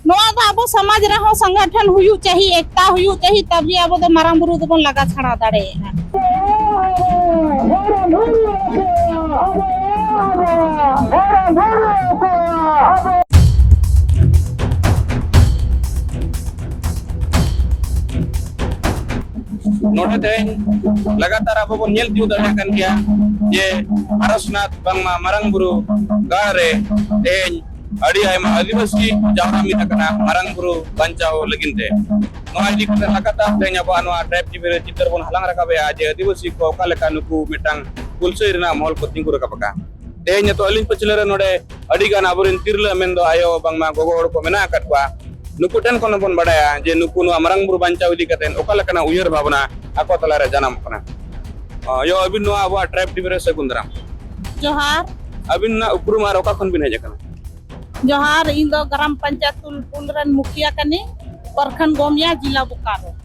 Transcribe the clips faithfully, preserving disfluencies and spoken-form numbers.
ᱱᱚᱣᱟ ᱫᱚ ᱟᱵᱚ ᱥᱚᱢᱟᱡᱽ ᱨᱮᱦᱚᱸ ᱥᱚᱝᱜᱚᱴᱷᱚᱱ ᱦᱩᱭᱩᱜ ᱪᱟᱹᱦᱤ, ᱮᱠᱛᱟ ᱦᱩᱭᱩᱜ ᱪᱟᱹᱦᱤ, ᱛᱟᱵᱮ ᱟᱵᱚ ᱫᱚ ᱢᱟᱨᱟᱝ ᱵᱩᱨᱩ ᱫᱚᱵᱚᱱ ᱞᱟᱜᱟ ᱪᱷᱟᱲᱟ ᱫᱟᱲᱮᱭᱟᱜᱼᱟ᱾ ᱱᱚᱰᱮ ᱛᱮᱦᱮᱧ ᱞᱟᱜᱟᱛᱟᱨ ᱟᱵᱚ ᱵᱚᱱ ᱧᱮᱞ ᱛᱤᱭᱳᱜ ᱫᱟᱲᱮᱭᱟᱜ ᱠᱟᱱ ᱜᱮᱭᱟ ᱡᱮ ᱯᱟᱨᱚᱥᱱᱟᱛᱷ ᱵᱟᱝᱢᱟ ᱢᱟᱨᱟᱝ ᱵᱩᱨᱩ ᱜᱟᱲ ᱨᱮ ᱛᱮᱦᱮᱧ ᱟᱹᱰᱤ ᱟᱭᱢᱟ ᱟᱹᱫᱤᱵᱟᱹᱥᱤ ᱡᱟᱣᱨᱟ ᱢᱤᱫ ᱟᱠᱟᱱᱟ ᱢᱟᱨᱟᱝ ᱵᱩᱨᱩ ᱵᱟᱧᱪᱟᱣ ᱞᱟᱹᱜᱤᱫ ᱛᱮ᱾ ᱱᱚᱣᱟ ᱤᱫᱤ ᱠᱟᱛᱮ ᱞᱟᱜᱟᱛᱟᱨ ᱛᱮᱦᱮᱧ ᱟᱵᱚᱣᱟᱜ ᱱᱚᱣᱟ ᱴᱨᱟᱭᱤᱵᱽ ᱴᱤᱵᱷᱤ ᱨᱮ ᱪᱤᱛᱟᱹᱨ ᱵᱚᱱ ᱦᱟᱞᱟᱝ ᱨᱟᱠᱟᱵᱮᱜᱼᱟ ᱡᱮ ᱟᱹᱫᱤᱵᱟᱹᱥᱤ ᱠᱚ ᱚᱠᱟ ᱞᱮᱠᱟ ᱱᱩᱠᱩ ᱢᱤᱫᱴᱟᱝ ᱦᱩᱞᱥᱟᱹᱭ ᱨᱮᱱᱟᱜ ᱢᱚᱦᱚᱞ ᱠᱚ ᱛᱤᱸᱜᱩ ᱨᱟᱠᱟᱵ ᱟᱠᱟᱫᱼᱟ᱾ ᱛᱮᱦᱮᱧ ᱱᱤᱛᱚᱜ ᱟᱹᱞᱤᱧ ᱯᱟᱹᱪᱷᱞᱟᱹ ᱨᱮ ᱱᱚᱰᱮ ᱟᱹᱰᱤ ᱜᱟᱱ ᱟᱵᱚᱨᱮᱱ ᱛᱤᱨᱞᱟᱹ ᱢᱮᱱᱫᱚ ᱟᱭᱳ ᱵᱟᱝᱢᱟ ᱜᱚᱜᱚ ᱦᱚᱲ ᱠᱚ ᱢᱮᱱᱟᱜ ᱟᱠᱟᱫ ᱠᱚᱣᱟ᱾ ᱱᱩᱠᱩ ᱴᱷᱮᱱ ᱠᱷᱚᱱ ᱦᱚᱸᱵᱚᱱ ᱵᱟᱰᱟᱭᱟ ᱡᱮ ᱱᱩᱠᱩ ᱱᱚᱣᱟ ᱢᱟᱨᱟᱝ ᱵᱩᱨᱩ ᱵᱟᱧᱪᱟᱣ ᱤᱫᱤ ᱠᱟᱛᱮ ᱚᱠᱟ ᱞᱮᱠᱟᱱᱟᱜ ᱩᱭᱦᱟᱹᱨ ᱵᱷᱟᱵᱽᱱᱟ ᱟᱠᱚ ᱛᱟᱞᱟᱨᱮ ᱡᱟᱱᱟᱢᱚᱜ ᱠᱟᱱᱟ᱾ ᱟᱭᱳ, ᱟᱹᱵᱤᱱ ᱱᱚᱣᱟ ᱟᱵᱚᱣᱟᱜ ᱴᱨᱟᱭᱤᱵᱽ ᱴᱤᱵᱷᱤ ᱨᱮ ᱥᱟᱹᱜᱩᱱ ᱫᱟᱨᱟᱢ᱾ ᱡᱚᱦᱟᱨ᱾ ᱟᱹᱵᱤᱱᱟᱜ ᱩᱯᱨᱩᱢ ᱟᱨ ᱚᱠᱟ ᱠᱷᱚᱱ ᱵᱤᱱ ᱦᱮᱡ ᱟᱠᱟᱱᱟ? ᱡᱚᱦᱟᱨ, ᱤᱧ ᱫᱚ ᱜᱨᱟᱢ ᱯᱚᱧᱪᱟᱭᱮᱛ ᱛᱩᱞᱯᱩᱞ ᱨᱮᱱ ᱢᱩᱠᱷᱤᱭᱟᱹ ᱠᱟᱹᱱᱟᱹᱧ, ᱯᱨᱚᱠᱷᱚᱸᱰ ᱜᱳᱢᱤᱭᱟ, ᱡᱤᱞᱟ ᱵᱳᱠᱟᱨᱳ᱾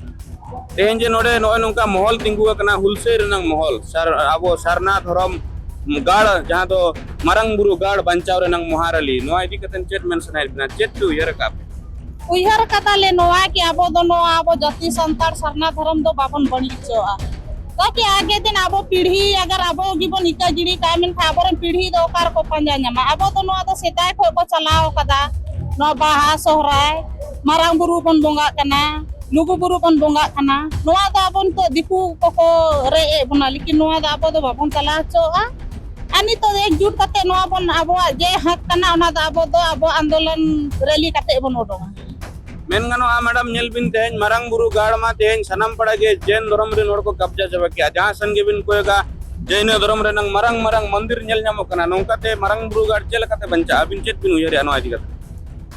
ᱛᱮᱦᱮᱧ ᱡᱮ ᱱᱚᱰᱮ ᱱᱚᱜᱼᱚᱭ ᱱᱚᱝᱠᱟ ᱢᱚᱦᱚᱞ ᱛᱤᱸᱜᱩ ᱟᱠᱟᱱᱟ, ᱦᱩᱞᱥᱟᱹᱭ ᱨᱮᱱᱟᱜ ᱢᱚᱦᱚᱞ, ᱥᱟᱨ-, ᱟᱵᱚ ᱥᱟᱨᱱᱟ ᱫᱷᱚᱨᱚᱢ ᱜᱟᱲ, ᱡᱟᱦᱟᱸ ᱫᱚ ᱢᱟᱨᱟᱝ ᱵᱩᱨᱩ ᱜᱟᱲ ᱵᱟᱧᱪᱟᱣ ᱨᱮᱱᱟᱜ ᱢᱚᱦᱟ ᱨᱮᱞᱤ, ᱱᱚᱣᱟ ᱤᱫᱤ ᱠᱟᱛᱮ ᱪᱮᱫ ᱢᱮᱱ ᱥᱟᱱᱟᱭᱮᱫ ᱵᱮᱱᱟ? ᱪᱮᱫ ᱯᱮ ᱩᱭᱦᱟᱹᱨ ᱟᱠᱟᱫ? ᱩᱭᱦᱟᱹᱨ ᱠᱟᱫᱟᱞᱮ ᱱᱚᱣᱟ ᱠᱤ ᱟᱵᱚ ᱫᱚ ᱱᱚᱣᱟ ᱟᱵᱚ ᱡᱟᱹᱛᱤ ᱥᱟᱱᱛᱟᱲ ᱥᱟᱨᱱᱟ ᱫᱷᱚᱨᱚᱢ ᱫᱚ ᱵᱟᱵᱚᱱ ᱵᱟᱹᱲᱤᱡ ᱦᱚᱪᱚᱣᱟᱜᱼᱟ, ᱛᱟᱠᱤ ᱟᱜᱮ ᱫᱤᱱ ᱟᱵᱚ ᱯᱤᱲᱦᱤ ᱟᱜᱟᱨ ᱟᱵᱚ ᱜᱮᱵᱚᱱ ᱤᱠᱟᱹ ᱜᱤᱲᱤ ᱠᱟᱜᱼᱟ, ᱢᱮᱱᱠᱷᱟᱱ ᱟᱵᱚᱨᱮᱱ ᱯᱤᱲᱦᱤ ᱫᱚ ᱚᱠᱟ ᱨᱮᱠᱚ ᱯᱟᱸᱡᱟ ᱧᱟᱢᱟ? ᱟᱵᱚ ᱫᱚ ᱱᱚᱣᱟ ᱫᱚ ᱥᱮᱫᱟᱭ ᱠᱷᱚᱱ ᱠᱚ ᱪᱟᱞᱟᱣ ᱠᱟᱫᱟ᱾ ᱱᱚᱣᱟ ᱵᱟᱦᱟ ᱥᱚᱦᱨᱟᱭ ᱢᱟᱨᱟᱝ ᱵᱩᱨᱩ ᱵᱚᱱ ᱵᱚᱸᱜᱟᱜ ᱠᱟᱱᱟ, ᱞᱩᱜᱩ ᱵᱩᱨᱩ ᱵᱚᱱ ᱵᱚᱸᱜᱟᱜ ᱠᱟᱱᱟ᱾ ᱱᱚᱣᱟ ᱫᱚ ᱟᱵᱚ ᱱᱤᱛᱚᱜ ᱫᱤᱠᱩ ᱠᱚᱠᱚ ᱨᱮᱡ ᱮᱫ ᱵᱚᱱᱟ, ᱞᱮᱠᱤᱱ ᱱᱚᱣᱟ ᱫᱚ ᱟᱵᱚ ᱫᱚ ᱵᱟᱵᱚᱱ ᱪᱟᱞᱟᱣ ᱦᱚᱪᱚᱣᱟᱜᱼᱟ᱾ ᱟᱨ ᱱᱤᱛᱚᱜ ᱫᱚ ᱮᱠᱡᱩᱴ ᱠᱟᱛᱮ ᱱᱚᱣᱟ ᱵᱚᱱ, ᱟᱵᱚᱣᱟᱜ ᱡᱮ ᱦᱟᱸᱠ ᱠᱟᱱᱟ, ᱚᱱᱟ ᱫᱚ ᱟᱵᱚ ᱫᱚ ᱟᱵᱚ ᱟᱱᱫᱳᱞᱚᱱ ᱨᱮᱞᱤ ᱠᱟᱛᱮ ᱵᱚᱱ ᱩᱰᱩᱝᱟ᱾ ᱢᱮᱱ ᱜᱟᱱᱚᱜᱼᱟ ᱢᱮᱰᱟᱢ, ᱧᱮᱞ ᱵᱤᱱ ᱛᱮᱦᱮᱧ ᱢᱟᱨᱟᱝ ᱵᱩᱨᱩ ᱜᱟᱲ ᱢᱟ ᱛᱮᱦᱮᱧ ᱥᱟᱱᱟᱢ ᱯᱟᱲᱟ ᱜᱮ ᱡᱮᱱ ᱫᱷᱚᱨᱚᱢ ᱨᱮᱱ ᱦᱚᱲ ᱠᱚ ᱠᱟᱵᱽᱡᱟ ᱪᱟᱵᱟ ᱠᱮᱜᱼᱟ᱾ ᱡᱟᱦᱟᱸ ᱥᱮᱱ ᱜᱮᱵᱤᱱ ᱠᱚᱭᱚᱜᱟ, ᱡᱮᱱ ᱫᱷᱚᱨᱚᱢ ᱨᱮᱱᱟᱝ ᱢᱟᱨᱟᱝ ᱢᱟᱨᱟᱝ ᱢᱚᱱᱫᱤᱨ ᱧᱮᱞ ᱧᱟᱢᱚᱜ ᱠᱟᱱᱟ᱾ ᱱᱚᱝᱠᱟᱛᱮ ᱢᱟᱨᱟᱝ ᱵᱩᱨᱩ ᱜᱟᱲ ᱪᱮᱫ ᱞᱮᱠᱟᱛᱮ ᱵᱟᱧᱪᱟᱜᱼᱟ? ᱟᱹᱵᱤᱱ ᱪᱮᱫ ᱵᱤᱱ ᱩᱭᱦᱟᱹᱨᱮᱜᱼᱟ ᱱᱚᱣᱟ ᱤᱫᱤ ᱠᱟᱛᱮ?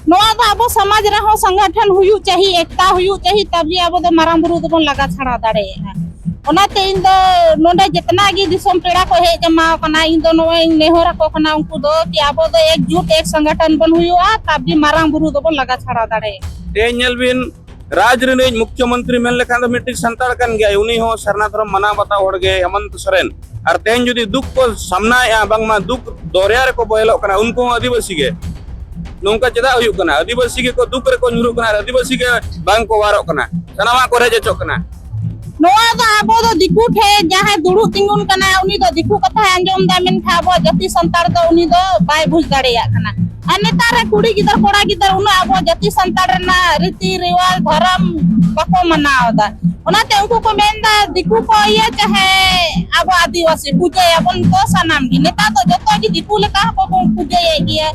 ᱱᱚᱣᱟ ᱫᱚ ᱟᱵᱚ ᱥᱚᱢᱟᱡᱽ ᱨᱮᱦᱚᱸ ᱥᱚᱝᱜᱚᱴᱷᱚᱱ ᱦᱩᱭᱩᱜ ᱪᱟᱹᱦᱤ, ᱮᱠᱛᱟ ᱦᱩᱭᱩᱜ ᱪᱟᱹᱦᱤ, ᱛᱟᱵᱮ ᱟᱵᱚ ᱫᱚ ᱢᱟᱨᱟᱝ ᱵᱩᱨᱩ ᱫᱚᱵᱚᱱ ᱞᱟᱜᱟ ᱪᱷᱟᱲᱟ ᱫᱟᱲᱮᱭᱟᱜᱼᱟ᱾ ᱚᱱᱟᱛᱮ ᱤᱧ ᱫᱚ ᱱᱚᱰᱮ ᱡᱮᱛᱱᱟ ᱜᱮ ᱫᱤᱥᱚᱢ ᱯᱮᱲᱟ ᱠᱚ ᱦᱮᱡ ᱡᱟᱢᱟ ᱟᱠᱟᱱᱟ, ᱤᱧ ᱫᱚ ᱱᱚᱜᱼᱚᱭ ᱤᱧ ᱱᱮᱦᱚᱨ ᱟᱠᱚ ᱠᱟᱱᱟ, ᱩᱱᱠᱩ ᱫᱚ ᱠᱤ ᱟᱵᱚ ᱫᱚ ᱮᱠᱡᱩᱴ ᱮᱠ ᱥᱚᱝᱜᱚᱴᱷᱚᱱ ᱵᱚᱱ ᱦᱩᱭᱩᱜᱼᱟ, ᱛᱟᱵᱮ ᱢᱟᱨᱟᱝ ᱵᱩᱨᱩ ᱫᱚᱵᱚᱱ ᱞᱟᱜᱟ ᱪᱷᱟᱲᱟ ᱫᱟᱲᱮᱭᱟᱜᱼᱟ᱾ ᱛᱮᱦᱮᱧ ᱧᱮᱞ ᱵᱤᱱ, ᱨᱟᱡᱽ ᱨᱤᱱᱤᱡ ᱢᱩᱠᱷᱭᱚᱢᱚᱱᱛᱨᱤ ᱢᱮᱱ ᱞᱮᱠᱷᱟᱱ ᱫᱚ ᱢᱤᱫᱴᱤᱡ ᱥᱟᱱᱛᱟᱲ ᱠᱟᱱ ᱜᱮᱭᱟᱭ, ᱩᱱᱤ ᱦᱚᱸ ᱥᱟᱨᱱᱟ ᱫᱷᱚᱨᱚᱢ ᱢᱟᱱᱟᱣ ᱵᱟᱛᱟᱣ ᱦᱚᱲ ᱜᱮ ᱦᱮᱢᱚᱱᱛ ᱥᱚᱨᱮᱱ᱾ ᱟᱨ ᱛᱮᱦᱮᱧ ᱡᱩᱫᱤ ᱫᱩᱠ ᱠᱚ ᱥᱟᱢᱱᱟᱭᱮᱫᱼᱟ, ᱵᱟᱝᱢᱟ ᱫᱩᱠ ᱫᱚᱨᱭᱟ ᱨᱮᱠᱚ ᱵᱚᱦᱮᱞᱚᱜ ᱠᱟᱱᱟ, ᱩᱱᱠᱩ ᱦᱚᱸ ᱟᱹᱫᱤᱵᱟᱹᱥᱤ ᱜᱮ᱾ ᱱᱚᱝᱠᱟ ᱪᱮᱫᱟᱜ ᱦᱩᱭᱩᱜ ᱠᱟᱱᱟ? ᱟᱹᱫᱤᱵᱟᱹᱥᱤ ᱜᱮᱠᱚ ᱫᱩᱠ ᱨᱮᱠᱚ ᱧᱩᱨᱩᱜ ᱠᱟᱱᱟ ᱟᱨ ᱟᱹᱫᱤᱵᱟᱹᱥᱤ ᱜᱮ ᱵᱟᱝ ᱠᱚ ᱚᱣᱟᱨᱚᱜ ᱠᱟᱱᱟ, ᱥᱟᱱᱟᱢᱟᱜ ᱠᱚ ᱨᱮᱡ ᱦᱚᱪᱚᱜ ᱠᱟᱱᱟ᱾ ᱱᱚᱣᱟ ᱫᱚ ᱟᱵᱚ ᱫᱚ ᱫᱤᱠᱩ ᱴᱷᱮᱱ ᱡᱟᱦᱟᱸᱭ ᱫᱩᱲᱩᱵ ᱛᱤᱸᱜᱩᱱ ᱠᱟᱱᱟᱭ, ᱩᱱᱤ ᱫᱚ ᱫᱤᱠᱩ ᱠᱟᱛᱷᱟᱭ ᱟᱸᱡᱚᱢ ᱮᱫᱟ, ᱢᱮᱱᱠᱷᱟᱱ ᱟᱵᱚᱣᱟᱜ ᱡᱟᱹᱛᱤ ᱥᱟᱱᱛᱟᱲ ᱫᱚ ᱩᱱᱤ ᱫᱚ ᱵᱟᱭ ᱵᱩᱡᱽ ᱫᱟᱲᱮᱭᱟᱜ ᱠᱟᱱᱟ᱾ ᱟᱨ ᱱᱮᱛᱟᱨ ᱨᱮ ᱠᱩᱲᱤ ᱜᱤᱫᱟᱹᱨ ᱠᱚᱲᱟ ᱜᱤᱫᱟᱹᱨ ᱩᱱᱟᱹᱜ ᱟᱵᱚ ᱡᱟᱹᱛᱤ ᱥᱟᱱᱛᱟᱲ ᱨᱮᱱᱟᱜ ᱨᱤᱛᱤ ᱨᱮᱣᱟᱡᱽ ᱫᱷᱚᱨᱚᱢ ᱵᱟᱠᱚ ᱢᱟᱱᱟᱣ ᱮᱫᱟ᱾ ᱚᱱᱟᱛᱮ ᱩᱱᱠᱩ ᱠᱚ ᱢᱮᱱᱫᱟ ᱫᱤᱠᱩ ᱠᱚ ᱤᱭᱟᱹ ᱪᱟᱦᱮ ᱟᱵᱚ ᱟᱹᱫᱤᱵᱟᱹᱥᱤ ᱯᱩᱡᱟᱹᱭᱟᱵᱚᱱ ᱛᱚ ᱥᱟᱱᱟᱢ ᱜᱮ᱾ ᱱᱮᱛᱟᱨ ᱫᱚ ᱡᱚᱛᱚ ᱜᱮ ᱫᱤᱠᱩ ᱞᱮᱠᱟ ᱦᱚᱸᱠᱚ ᱵᱚᱱ ᱯᱩᱡᱟᱹᱭᱮᱫ ᱜᱮᱭᱟ᱾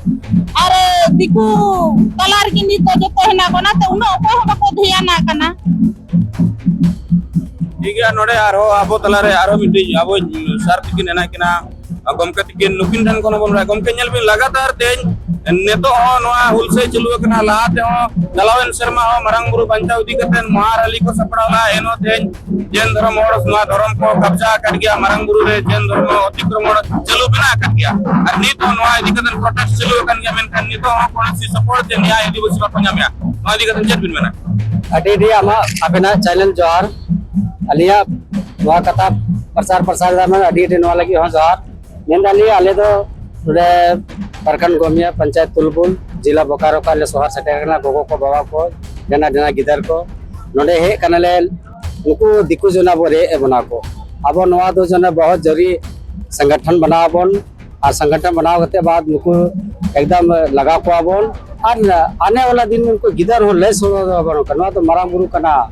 ᱟᱨ ᱫᱤᱠᱩ ᱛᱟᱞᱟ ᱨᱮᱜᱮ ᱱᱤᱛ ᱫᱚ ᱡᱚᱛᱚ ᱦᱮᱱᱟᱜ ᱠᱚᱣᱟ, ᱚᱱᱟᱛᱮ ᱩᱱᱟᱹᱜ ᱚᱠᱚᱭ ᱦᱚᱸ ᱵᱟᱠᱚ ᱫᱷᱮᱭᱟᱱᱟᱜ ᱠᱟᱱᱟ᱾ ᱴᱷᱤᱠ ᱜᱮᱭᱟ, ᱱᱚᱰᱮ ᱟᱨᱦᱚᱸ ᱟᱵᱚ ᱛᱟᱞᱟᱨᱮ ᱟᱨᱦᱚᱸ ᱢᱤᱫᱴᱤᱡ ᱟᱵᱚ ᱥᱟᱨ ᱛᱤᱠᱤᱱ ᱦᱮᱱᱟᱜ ᱠᱤᱱᱟ, ᱜᱚᱢᱠᱮ ᱛᱤᱠᱤᱱ, ᱱᱩᱠᱤᱱ ᱴᱷᱮᱱ ᱠᱷᱚᱱ ᱦᱚᱸᱵᱚᱱ ᱵᱟᱲᱟᱭᱟ᱾ ᱜᱚᱢᱠᱮ, ᱧᱮᱞ ᱵᱤᱱ, ᱞᱟᱜᱟᱛᱟᱨ ᱛᱮᱦᱮᱧ ᱱᱤᱛᱚᱜ ᱦᱚᱸ ᱱᱚᱣᱟ ᱦᱩᱞᱥᱟᱹᱭ ᱪᱟᱹᱞᱩ ᱟᱠᱟᱱᱟ, ᱞᱟᱦᱟ ᱛᱮᱦᱚᱸ ᱪᱟᱞᱟᱣᱮᱱ ᱥᱮᱨᱢᱟ ᱦᱚᱸ ᱢᱟᱨᱟᱝ ᱵᱩᱨᱩ ᱵᱟᱧᱪᱟᱣ ᱤᱫᱤ ᱠᱟᱛᱮ ᱢᱚᱦᱟ ᱨᱟᱞᱤ ᱠᱚ ᱥᱟᱯᱲᱟᱣ ᱞᱮᱫᱼᱟ, ᱮᱱᱦᱚᱸ ᱛᱮᱦᱮᱧ ᱡᱮᱱ ᱫᱷᱚᱨᱚᱢ ᱦᱚᱲ ᱱᱚᱣᱟ ᱫᱷᱚᱨᱚᱢ ᱠᱚ ᱠᱟᱵᱽᱡᱟ ᱟᱠᱟᱫ ᱜᱮᱭᱟ, ᱢᱟᱨᱟᱝ ᱵᱩᱨᱩ ᱨᱮ ᱡᱮᱱ ᱫᱷᱚᱨᱢᱚ ᱚᱛᱤᱠᱨᱚᱢᱚᱬ ᱪᱟᱹᱞᱩ ᱢᱮᱱᱟᱜ ᱟᱠᱟᱫ ᱜᱮᱭᱟ, ᱟᱨ ᱱᱤᱛ ᱦᱚᱸ ᱱᱚᱣᱟ ᱤᱫᱤ ᱠᱟᱛᱮ ᱯᱨᱚᱴᱮᱥᱴ ᱪᱟᱹᱞᱩ ᱟᱠᱟᱱ ᱜᱮᱭᱟ, ᱢᱮᱱᱠᱷᱟᱱ ᱱᱤᱛᱚᱜ ᱦᱚᱸ ᱠᱳᱱᱳ ᱥᱤ ᱥᱟᱯᱳᱨᱴ ᱥᱮ ᱱᱮᱭᱟᱭ ᱟᱹᱫᱤᱵᱟᱹᱥᱤ ᱵᱟᱠᱚ ᱧᱟᱢᱮᱜᱼᱟ᱾ ᱱᱚᱣᱟ ᱤᱫᱤ ᱠᱟᱛᱮ ᱪᱮᱫ ᱵᱤᱱ ᱢᱮᱱᱟ? ᱟᱹᱰᱤ ᱟᱹᱰᱤ ᱟᱢᱟᱜ, ᱟᱵᱮᱱᱟᱜ ᱪᱮᱱᱮᱞ ᱡᱚᱦᱟᱨ᱾ ᱟᱹᱞᱤᱧᱟᱜ ᱱᱚᱣᱟ ᱠᱟᱛᱷᱟ ᱯᱨᱚᱪᱟᱨ ᱯᱨᱚᱥᱟᱨ ᱮᱫᱟ, ᱢᱟᱱᱮ ᱟᱹᱰᱤ ᱟᱹᱰᱤ ᱱᱚᱣᱟ ᱞᱟᱹᱜᱤᱫ ᱦᱚᱸ ᱡᱚᱦᱟᱨ᱾ ᱢᱮᱱᱫᱟᱞᱤᱧ, ᱟᱞᱮ ᱫᱚ ᱱᱚᱰᱮ ᱯᱟᱨᱠᱷᱟᱱ ᱜᱚᱢᱤᱭᱟ ᱯᱚᱧᱪᱟᱭᱮᱛ ᱛᱩᱞᱵᱩᱞ, ᱡᱮᱞᱟ ᱵᱳᱠᱟᱨᱳ ᱠᱷᱚᱱ ᱞᱮ ᱥᱚᱦᱚᱨ ᱥᱮᱴᱮᱨ ᱟᱠᱟᱱᱟ᱾ ᱜᱚᱜᱚ ᱠᱚ, ᱵᱟᱵᱟ ᱠᱚ, ᱰᱮᱱᱟ ᱰᱮᱱᱟ ᱜᱤᱫᱟᱹᱨ ᱠᱚ, ᱱᱚᱰᱮ ᱦᱮᱡ ᱠᱟᱱᱟᱞᱮ᱾ ᱱᱩᱠᱩ ᱫᱤᱠᱩ ᱡᱚᱱᱟ ᱵᱚ ᱨᱮᱡ ᱮ ᱵᱚᱱᱟ ᱠᱚ᱾ ᱟᱵᱚ ᱱᱚᱣᱟ ᱫᱚ ᱡᱚᱱᱟ ᱵᱚᱦᱚᱛ ᱡᱟᱹᱨᱤ ᱥᱚᱝᱜᱚᱴᱷᱚᱱ ᱵᱮᱱᱟᱣ ᱟᱵᱚᱱ, ᱟᱨ ᱥᱚᱝᱜᱚᱴᱷᱚᱱ ᱵᱮᱱᱟᱣ ᱠᱟᱛᱮ ᱵᱟᱫ ᱱᱩᱠᱩ ᱮᱠᱫᱚᱢ ᱞᱟᱜᱟᱣ ᱠᱚᱣᱟ ᱵᱚᱱ᱾ ᱟᱨ ᱟᱱᱮ ᱣᱟᱞᱟ ᱫᱤᱱ ᱩᱱᱠᱩ ᱜᱤᱫᱟᱹᱨ ᱦᱚᱸ ᱞᱟᱹᱭ ᱥᱚᱫᱚᱨ ᱟᱵᱚᱱ ᱠᱟᱱᱟ, ᱱᱚᱣᱟ ᱫᱚ ᱢᱟᱨᱟᱝ ᱵᱩᱨᱩ ᱠᱟᱱᱟ,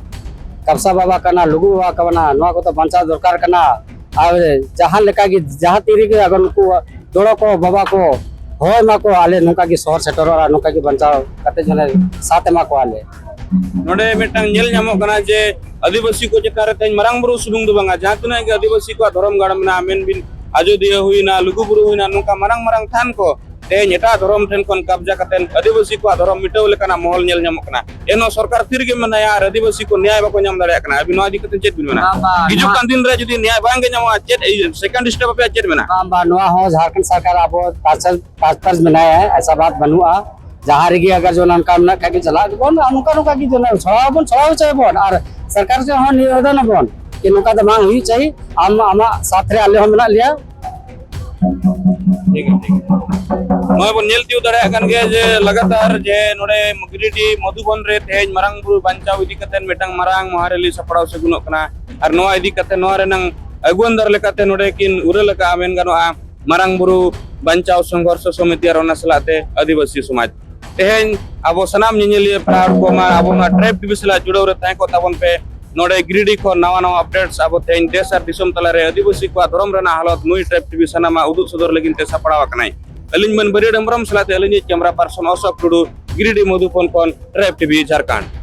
ᱠᱟᱯᱥᱟ ᱵᱟᱵᱟ ᱠᱟᱱᱟ, ᱞᱩᱜᱩ ᱵᱟᱵᱟ ᱠᱟᱱᱟ, ᱱᱚᱣᱟ ᱠᱚᱫᱚ ᱵᱟᱧᱪᱟᱣ ᱫᱚᱨᱠᱟᱨ ᱠᱟᱱᱟ᱾ ᱟᱨ ᱡᱟᱦᱟᱸ ᱞᱮᱠᱟ ᱜᱮ, ᱡᱟᱦᱟᱸ ᱛᱤ ᱨᱮᱜᱮ ᱟᱜᱟᱨ ᱱᱩᱠᱩ ᱫᱚᱲᱚ ᱠᱚ, ᱵᱟᱵᱟ ᱠᱚ ᱦᱚᱦᱚᱭ ᱢᱟ ᱠᱚ, ᱟᱞᱮ ᱱᱚᱝᱠᱟ ᱜᱮ ᱥᱚᱦᱚᱨ ᱥᱮᱴᱮᱨᱚᱜᱼᱟ, ᱱᱚᱝᱠᱟ ᱜᱮ ᱵᱟᱧᱪᱟᱣ ᱠᱟᱛᱮ ᱡᱮᱱᱚ ᱥᱟᱛ ᱮᱢᱟ ᱠᱚᱣᱟᱞᱮ᱾ ᱱᱚᱰᱮ ᱢᱤᱫᱴᱟᱝ ᱧᱮᱞ ᱧᱟᱢᱚᱜ ᱠᱟᱱᱟ ᱡᱮ ᱟᱹᱫᱤᱵᱟᱹᱥᱤ ᱠᱚ ᱪᱮᱛᱟᱱ ᱨᱮ ᱛᱮᱦᱮᱧ ᱢᱟᱨᱟᱝ ᱵᱩᱨᱩ ᱥᱩᱢᱩᱝ ᱫᱚ ᱵᱟᱝᱟ, ᱡᱟᱦᱟᱸ ᱛᱤᱱᱟᱹᱜ ᱜᱮ ᱟᱹᱫᱤᱵᱟᱹᱥᱤ ᱠᱚᱣᱟᱜ ᱫᱷᱚᱨᱚᱢ ᱜᱟᱲ ᱢᱮᱱᱟᱜᱼᱟ, ᱢᱮᱱ ᱵᱤᱱ ᱟᱡᱚᱫᱤᱭᱟᱹ ᱦᱩᱭᱱᱟ, ᱞᱩᱜᱩᱵᱩᱨᱩ ᱦᱩᱭᱱᱟ, ᱱᱚᱝᱠᱟ ᱢᱟᱨᱟᱝ ᱢᱟᱨᱟᱝ ᱛᱷᱟᱱ ᱠᱚ ᱛᱮᱦᱮᱧ ᱮᱴᱟᱜ ᱫᱷᱚᱨᱚᱢ ᱴᱷᱮᱱ ᱠᱷᱚᱱ ᱠᱟᱵᱽᱡᱟ ᱠᱟᱛᱮ ᱟᱹᱫᱤᱵᱟᱹᱥᱤ ᱠᱚᱣᱟᱜ ᱫᱷᱚᱨᱚᱢ ᱢᱤᱴᱟᱹᱣ ᱞᱮᱠᱟᱱᱟᱜ ᱢᱚᱦᱚᱞ ᱧᱮᱞ ᱧᱟᱢᱚᱜ ᱠᱟᱱᱟ᱾ ᱮᱱᱦᱚᱸ ᱥᱚᱨᱠᱟᱨ ᱛᱤ ᱨᱮᱜᱮ ᱢᱮᱱᱟᱭᱟ ᱟᱨ ᱟᱹᱫᱤᱵᱟᱹᱥᱤ ᱠᱚ ᱱᱮᱭᱟᱭ ᱵᱟᱠᱚ ᱧᱟᱢ ᱫᱟᱲᱮᱭᱟᱜ ᱠᱟᱱᱟ᱾ ᱟᱹᱵᱤᱱ ᱱᱚᱣᱟ ᱤᱫᱤ ᱠᱟᱛᱮ ᱪᱮᱫ ᱵᱤᱱ ᱢᱮᱱᱟ? ᱵᱟᱝ, ᱵᱟᱝ, ᱦᱤᱡᱩᱜ ᱱᱚᱣᱟ ᱠᱟᱱ ᱫᱤᱱ ᱨᱮ ᱡᱩᱫᱤ ᱱᱮᱭᱟᱭ ᱵᱟᱝ ᱜᱮ ᱧᱟᱢᱚᱜᱼᱟ, ᱪᱮᱫ second step ᱟᱯᱮᱭᱟᱜ ᱪᱮᱫ ᱢᱮᱱᱟᱜᱼᱟ? ᱵᱟᱝ, ᱵᱟᱝ, ᱱᱚᱣᱟ ᱦᱚᱸ ᱡᱷᱟᱲᱠᱷᱚᱸᱰ ᱥᱚᱨᱠᱟᱨ ᱟᱵᱚ ᱛᱟᱨᱥᱟᱞ ᱛᱟᱨᱯᱟᱨ ᱢᱮᱱᱟᱭᱟ, ᱮᱥᱟ ᱵᱟᱛ ᱵᱟᱹᱱᱩᱜᱼᱟ᱾ ᱡᱟᱦᱟᱸ ᱨᱮᱜᱮ ᱟᱜᱟᱨ ᱡᱚᱱ ᱚᱱᱠᱟ ᱢᱮᱱᱟᱜ ᱠᱷᱟᱡ ᱜᱮ ᱪᱟᱞᱟᱜ ᱜᱮᱵᱚᱱ, ᱟᱨ ᱱᱚᱝᱠᱟ ᱱᱚᱝᱠᱟ ᱜᱮ ᱡᱚᱱ ᱥᱚᱲᱟᱣ ᱵᱚᱱ, ᱥᱚᱲᱟᱣ ᱦᱚᱪᱚᱭᱟᱵᱚᱱ, ᱟᱨ ᱥᱚᱨᱠᱟᱨ ᱥᱮᱫ ᱦᱚᱸ ᱱᱤᱵᱮᱫᱚᱱ ᱟᱵᱚᱱ᱾ ᱠᱤ ᱱᱚᱝᱠᱟ ᱫᱚ ᱵᱟᱝ ᱦᱩᱭᱩᱜ ᱪᱟᱹᱦᱤ᱾ ᱟᱢ ᱟᱢᱟᱜ ᱥᱟᱛᱷ ᱨᱮ ᱟᱞᱮ ᱦᱚᱸ ᱢᱮᱱᱟᱜ ᱞᱮᱭᱟ᱾ ᱴᱷᱤᱠ ᱜᱮᱭᱟ, ᱴᱷᱤᱠ ᱜᱮᱭᱟ᱾ ᱱᱚᱜᱼᱚᱭ ᱵᱚᱱ ᱧᱮᱞ ᱛᱤᱭᱳᱜ ᱫᱟᱲᱮᱭᱟᱜ ᱠᱟᱱ ᱜᱮᱭᱟ ᱡᱮ ᱞᱟᱜᱟᱛᱟᱨ ᱡᱮ ᱱᱚᱰᱮ ᱜᱤᱨᱤᱰᱤ ᱢᱚᱫᱷᱩᱵᱚᱱ ᱨᱮ ᱛᱮᱦᱮᱧ ᱢᱟᱨᱟᱝ ᱵᱩᱨᱩ ᱵᱟᱧᱪᱟᱣ ᱤᱫᱤ ᱠᱟᱛᱮ ᱢᱤᱫᱴᱟᱝ ᱢᱟᱨᱟᱝ ᱢᱚᱦᱟ ᱨᱮᱞᱤ ᱥᱟᱯᱲᱟᱣ ᱥᱟᱹᱜᱩᱱᱚᱜ ᱠᱟᱱᱟ᱾ ᱟᱨ ᱱᱚᱣᱟ ᱤᱫᱤ ᱠᱟᱛᱮ ᱱᱚᱣᱟ ᱨᱮᱱᱟᱝ ᱟᱹᱜᱩᱣᱟᱹᱱᱫᱟᱨ ᱞᱮᱠᱟᱛᱮ ᱱᱚᱰᱮ ᱠᱤᱱ ᱩᱨᱟᱹᱞ ᱟᱠᱟᱫᱼᱟ, ᱢᱮᱱ ᱜᱟᱱᱚᱜᱼᱟ, ᱢᱟᱨᱟᱝ ᱵᱩᱨᱩ ᱵᱟᱧᱪᱟᱣ ᱥᱚᱝᱜᱷᱚᱨᱥᱚ ᱥᱚᱢᱤᱛᱤ ᱟᱨ ᱚᱱᱟ ᱥᱟᱞᱟᱜ ᱛᱮ ᱟᱹᱫᱤᱵᱟᱹᱥᱤ ᱥᱚᱢᱟᱡᱽ᱾ ᱛᱮᱦᱮᱧ ᱟᱵᱚ ᱥᱟᱱᱟᱢ ᱧᱮᱧᱮᱞᱤᱭᱟᱹ ᱯᱮᱲᱟ ᱦᱚᱲ ᱠᱚ ᱢᱟ ᱟᱵᱚ ᱱᱚᱣᱟ ᱴᱨᱟᱭᱤᱵᱽ ᱴᱤᱵᱷᱤ ᱥᱟᱞᱟᱜ ᱡᱩᱲᱟᱹᱣ ᱨᱮ ᱛᱟᱦᱮᱸ ᱠᱚᱜ ᱛᱟᱵᱚᱱ ᱯᱮ᱾ ᱱᱚᱰᱮ ᱜᱤᱨᱤᱰᱤ ᱠᱷᱚᱱ ᱱᱟᱣᱟ ᱱᱟᱣᱟ ᱟᱯᱰᱮᱴᱥ ᱟᱵᱚ ᱛᱮᱦᱮᱧ ᱫᱮᱥ ᱟᱨ ᱫᱤᱥᱚᱢ ᱛᱟᱞᱟᱨᱮ ᱟᱹᱫᱤᱵᱟᱹᱥᱤ ᱠᱚᱣᱟᱜ ᱫᱷᱚᱨᱚᱢ ᱨᱮᱱᱟᱜ ᱦᱟᱞᱚᱛ ᱱᱩᱭ ᱴᱨᱟᱭᱤᱵᱽ ᱴᱤᱵᱷᱤ ᱥᱟᱱᱟᱢᱟᱜ ᱩᱫᱩᱜ ᱥᱚᱫᱚᱨ ᱞᱟᱹᱜᱤᱫ ᱛᱮ ᱥᱟᱯᱲᱟᱣ ᱟᱠᱟᱱᱟᱭ᱾ ᱟᱹᱞᱤᱧ ᱢᱟᱹᱱ ᱵᱟᱹᱨᱭᱟᱹᱲ ᱦᱮᱢᱵᱨᱚᱢ ᱥᱟᱞᱟᱜ ᱛᱮ ᱟᱹᱞᱤᱧᱤᱡ ᱠᱮᱢᱨᱟ ᱯᱟᱨᱥᱚᱱ ᱚᱥᱳᱠ ᱴᱩᱰᱩ, ᱜᱤᱨᱤᱰᱤ ᱢᱚᱫᱷᱩᱵᱚᱱ ᱠᱷᱚᱱ, ᱴᱨᱟᱭᱤᱵᱽ ᱴᱤᱵᱷᱤ ᱡᱷᱟᱨᱠᱷᱚᱸᱰ᱾